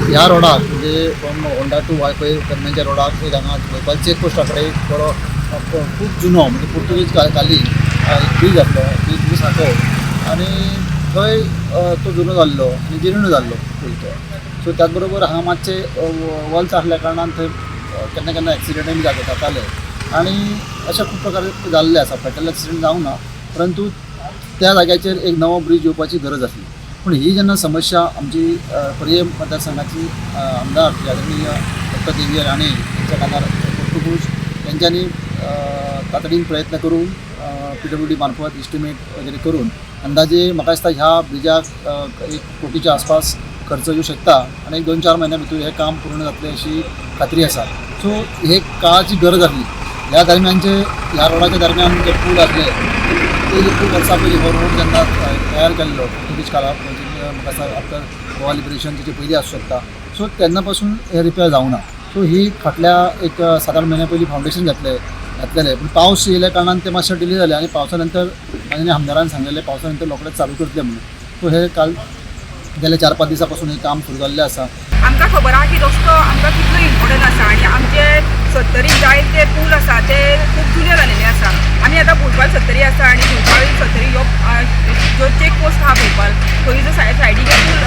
ह्या रोडाक, म्हणजे from Honda two Valpoi पेडणेच्या रोडाक एक हांगा वयपाल चेक पोस्टा कडेन एक बरो खूब जुनो, म्हणजे पुर्तुगीज काली एक ब्रीज आसलो, ब्रीज म्हणजे सांकव, आनी थंय तो जुनो जाल्लो आनी जीर्ण जाल्लो पूल तो. सो त्याच बरोबर हांगा मातशें वल्स आसल्या कारणान थंय केन्ना केन्ना एक्सिडंटय बी जाताले आनी अशे खूब प्रकारे जाल्ले आसा. फेटल एक्सिडंट जावंक ना, परंतु त्या जाग्याचेर एक नवो ब्रीज येवपाची गरज आसली. पूण ही जेन्ना समस्या आमची पर्यें मतदारसंघाची आमदार श्री आदरणीय डॉक्टर देविया राणे यांच्या कानार पडटकूच तेंच्यांनी तातडीन प्रयत्न करून पीडब्ल्यूडी मार्फत इस्टिमेट वगैरे करून अंदाजे म्हाका दिसता ह्या ब्रिजाक 1 कोटीच्या आसपास खर्च येवं शकता आनी एक 2-4 म्हयन्या भितर हें काम पूर्ण जातलें अशी खात्री आसा. सो हे काळाची गरज आसली. ह्या दरम्यानचे, ह्या रोडाच्या दरम्यान जे पूल आसले ते खूब वर्सां पयलीं हो रोड जेन्ना तयार केल्लो पुर्तुगीज काळार, म्हणजे म्हाका दिसता आफ्टर गोवा लिबरेशन तेचे पयलीं आसूं शकता. सो तेन्ना पासून हे रिपेर जावना. सो ही फाटल्या एक 7-8 म्हयन्या पयलीं फावंडेशन घातलेलें, पूण पावस येयल्या कारणान ते मातशें डिले जालें आनी पावसा नंतर माननीय आमदारान सांगलेलें पावसा नंतर रोखडेंच चालू करतले म्हणून. सो हे काल गेल्या 4-5 दिसां पासून हें काम सुरू जाल्लें आसा. आमकां खबर आहा की रस्तो आमकां कितलो इम्पोर्टंट आसा आनी आमचे सत्तरीन जायते पूल आसा ते खूब जुने जालेले आसा. आमी आतां भुलपाल सत्तरी आसा आनी भुलपाल सत्तरी ह्यो जो चेक पोस्ट आहा भुलपाल, थंय जो सायडीक एक पूल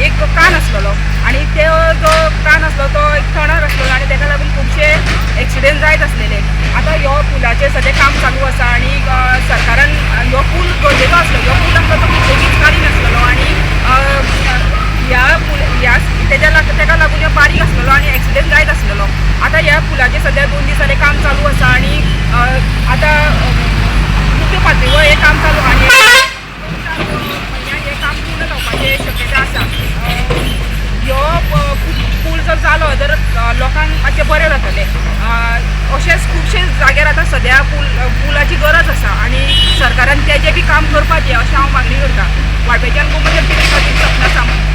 एक कान आसलेलो आनी ते जो कान आसलो तो एक टणर आसलेलो आनी ताका लागून खुबशे एक्सिडेंट जायत आसलेले. आतां ह्यो पुलाचेर सद्या काम चालू आसा आनी सरकारान ह्यो पूल गरजेचो आसलो. ह्यो पूल आसलो तो कितलेकीच कालीन आसलेलो आनी ह्या पूल ह्या तेज्या तेका लागून ह्यो बारीक आसलेलो आनी एक्सिडेंट जायत आसलेलो. आतां ह्या पुलाचेर सद्या 2 दीस जाले काम चालू आसा आनी आतां खुबशे पातळीवर हें काम चालू आनी 2-4 म्हयन्यान हें काम पूर्ण जावपाचें शक्यता आसा. ह्यो पूल जर जालो तर लोकांक मातशें बरें जातलें. अशेंच खुबशे जाग्यार आतां सद्या पुलाची गरज आसा आनी सरकारान तेजें बी काम करपाचें अशें हांव मागणी करता. वाळपयच्यान गोमंतक टिवी खातीर सपना सामंत.